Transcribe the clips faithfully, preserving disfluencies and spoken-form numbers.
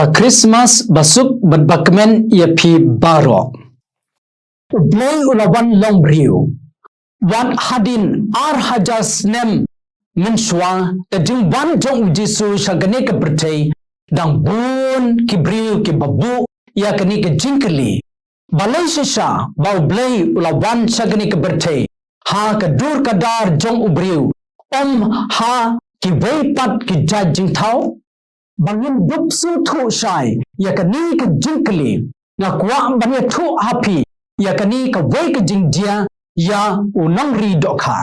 Ka Christmas basuk bad bakmen ïa phi baroh. U Blei u la wan long briew. Wat hadien ar hajar snem mynshuwa ka jingwan jong u Jisu sha kane ka pyrthei, dang bun ki briew kiba buh ïa kane ka jingkylli. Balei shisha ba u Blei u la wan sha kane ka pyrthei ha ka dur ka dar jong u briew, ym ha kiwei pat ki jait jingthaw? Ba ngin dup sngewthuh shai ïa kane ka jingkylli, nga kwah ban ïathuh ha phi ïa kane kawei ka jingjia ïa u nongri dohkha.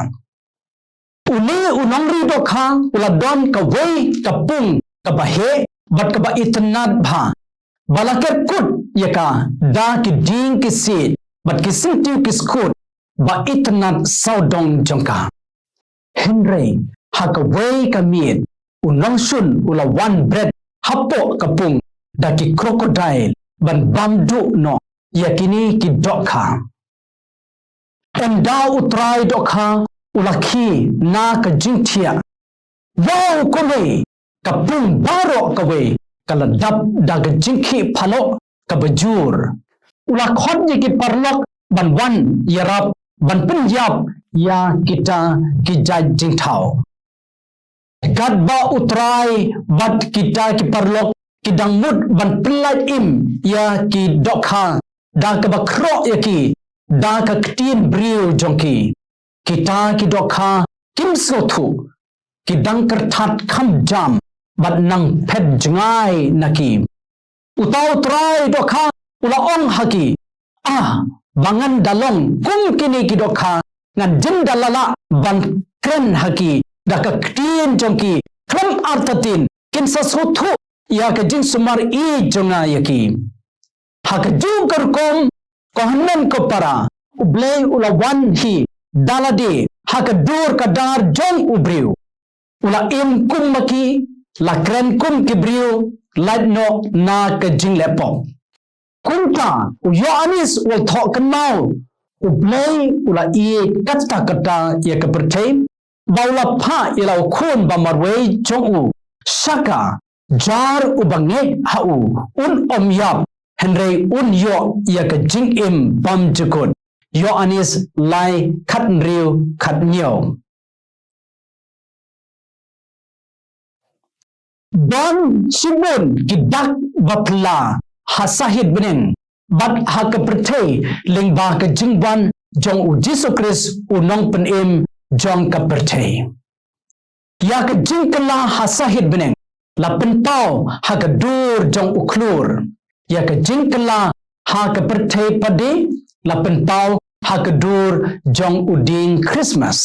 Une u nongri dohkha u la don kawei ka pung kaba heh bad kaba itynnad bha, ba la ker kut ïa ka da ki dieng ki siej bad ki syntiew ki skhut ba itynnad sawdong jong ka. Hynrei ha kawei ka miet u nongshun u la wan bret hapoh ka pung da ki crocodile ban bam duh noh ïa kine ki dohkha. Ynda u trai dohkha u la khie na ka jingthiah, wow, kumne ka pung baroh kawei ka la dap da ka jingkhih paloh kaba jur. U la khot ïa ki paralok ban wan ïarap ban pynïap ïa kita ki jait jingthaw. Katba u trai bad kita ki paralok ki dang mut ban pyllait im ïa ki dohkha da kaba khroh ïa ki da ka ktien briew jong ki, kita ki dohkha kim sngewthuh, ki dang kyrthat kham jam bad nang phet jngai na ki. Uta u trai dohkha u la ong ha ki, ah, ba ngan da long kum kine ki dohkha, ngan jin da lah ban kren ha ki da ka ktien jong ki khlem artatien, kin sa sngewthuh ïa ka jingsumar ïeit jong nga ïa ki. Ha kajuh ka rukom, ko hynmen ko para, u Blei u la wan hi da lade ha ka dur ka dar jong u briew. U la im kum ma ki, la kren kum ki briew, lait noh na ka jingleh pop. Kumta u Ïoannis u la thoh kynmaw, u Blei u la ïeit katta katta ïa ka pyrthei, ba u la phah ïa la u Khun ba marwei jong u sha ka, jar uba ngeit ha u un ym ïap, hynrei un ïoh ïa ka jingim bymjukut. Ïoannis lai, khathynriew khathynñiew. Don shibun ki dak ba phylla ha sahit bneng bad ha ka pyrthei lyngba ka jingwan jong u Jisu Khrist u nongpynim jong ka pyrthei. Ïa ka jingkylla ha sahit bneng la pynpaw ha ka dur jong u khlur. Ïa ka jingkylla ha ka pyrthei pat de la pynpaw ha ka dur jong u dieng Christmas.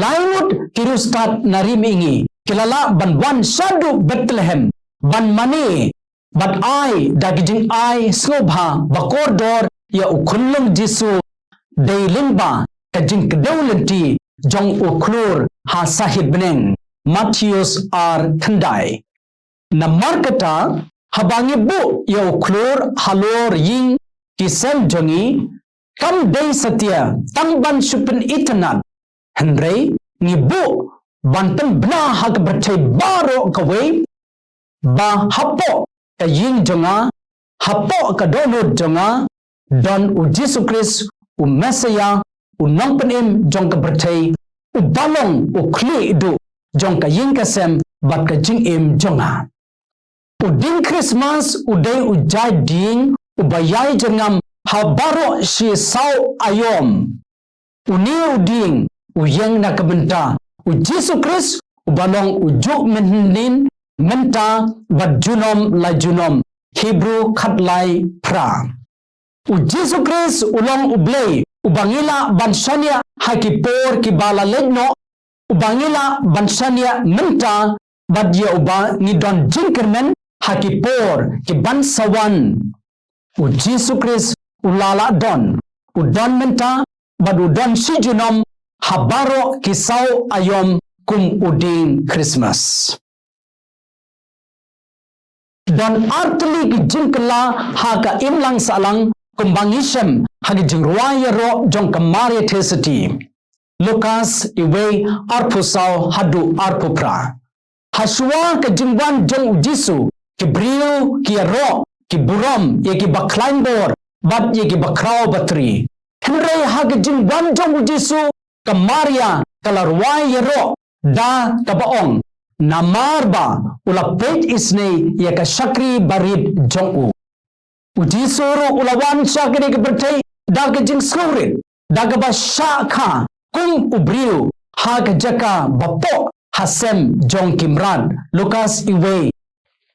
Lai ngut ki riewstad na ri mihngi ki la lah ban wan shaduh Bethlehem ban mane bad ai da ki jingai sngewbha ba kordor ïa u khunlung Jisu, dei lyngba ka jingkdew lynti jong u khlur ha sahit bneng. Mathaios ar khyndai. Namar kata, haba ngi buh ïa u khlur halor ïing ki sem jong ngi, kam dei satia tang ban shu pynitynnad, hynrei ngi buh ban pynbna ha ka pyrthei baroh kawei, ba hapoh ka ïing jong nga, hapoh ka dohnud jong nga, don u Jisu Khrist, u Messaïah, u nongpynim jong ka pyrthei, uba long u khlieh duh jong ka ïing ka sem bad ka jingim jong nga. U dieng Christmas u dei u jait dieng uba ïai jyrngam ha baroh shi saw aïom. Une u dieng u ïeng na ka bynta u Jisu Khrist uba long u juh mynhynnin mynta bad junom la junom. Hebru khatlai phra. U Jisu Khrist u long u Blei uba ngi lah ban shaniah ha ki por kiba la leit noh, uba ngi lah ban shaniah mynta bad ïa uba ngi don jingkyrmen ha ki por ki ban sa wan. U Jisu Khrist u la lah don, u don mynta bad u don shi junom ha baroh ki saw aïom kum u dieng Christmas. Don artylli ki jingkylla ha ka imlang sahlang kumba ngi shem ha ki jingrwai ïaroh jong ka Maria Theisotti. Lukas iwei arphew saw haduh arphew phra. Hashuwa ka jingwan jong u Jisu, ki briew ki ïaroh, ki burom ïa ki bakhlaiñ bor bad ïa ki bakhraw batri. Hynrei ha ka jingwan jong u Jisu, ka Maria ka la rwai ïaroh da kaba ong, namar ba u la peit isynei ïa ka shakri barit jong u. U Jisu ruh u la wan sha kane ka pyrthei da ka jingsngewrit, da kaba shah kha kum u briew ha ka jaka bapoh ha sem jong ki mrad. Lukas iwei,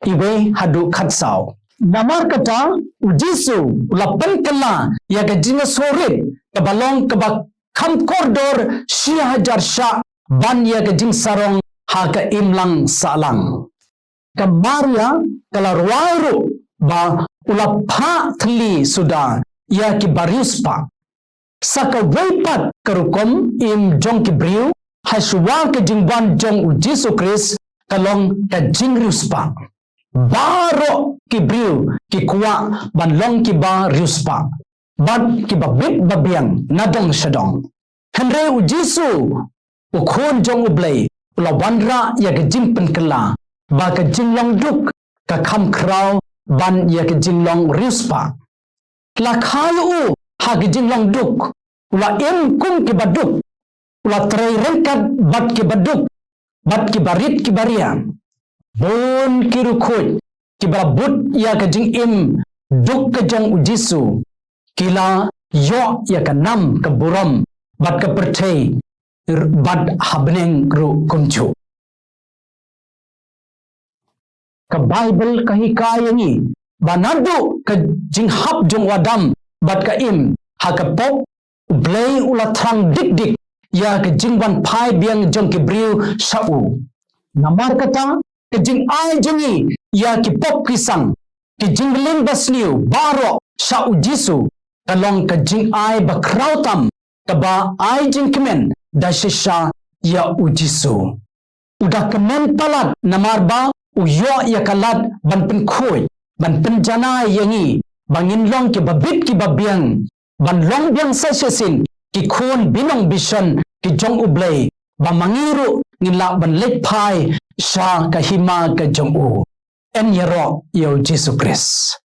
iwei haduh khatsaw. Namar kata, u Jisu u la pynkylla ïa ka jingsngewrit kaba long kaba kham kordor shi hajar shah ban ïa ka jingsarong ha ka imlang sahlang. Ka Maria ka la rwai ruh ba u la phah thylli suda ïa ki bariewspah. Sa kawei pat ka rukom im jong ki briew ha shuwa ka jingwan jong u Jisu Khrist ka long ka jingriewspah. Baroh ki briew ki kwah ban long ki bariewspah bad ki babit babiang na dong sha dong. Hynrei u Jisu, u Khun jong U Blei, u la wanrah ïa ka jingpynkylla ba ka jinglong duk ka kham khraw ban ïa ka jinglong riewspah. La kha ïa u ha ka jinglong duk, u la im kum ki baduk, u la trei ryngkat bad ki baduk bad ki barit ki baria. Bun ki riewkhuid kiba la bud ïa ka jingim duk ka jong u Jisu ki la ïoh ïa ka nam ka burom bad ka pyrthei bad ha bneng ruh kumjuh. Ka Baibl ka hikai ïa ngi ba naduh ka jinghap jong u Adam bad ka Im ha ka pop, U Blei u la thrang dik dik ïa ka jingwan phai biang jong ki briew sha u. Namar kata, ka jingai jong ngi ïa ki pop ki sang, ki jingkylling basniew baroh sha u Jisu, ka long ka jingai bakhraw tam kaba ai jingkmen da shisha ïa u Jisu. U da kmen palat namar ba u ïoh ïa ka lad ban pynkhuid, ban pynjanai ïa ngi ba ngin long ki babit ki babiang, ban long biang sa shisien ki khun binong bishon ki jong U Blei, ba ma ngi ruh ngin lah ban leit phai sha ka hima ka jong u. Yn ïaroh ïa u Jisu Khrist.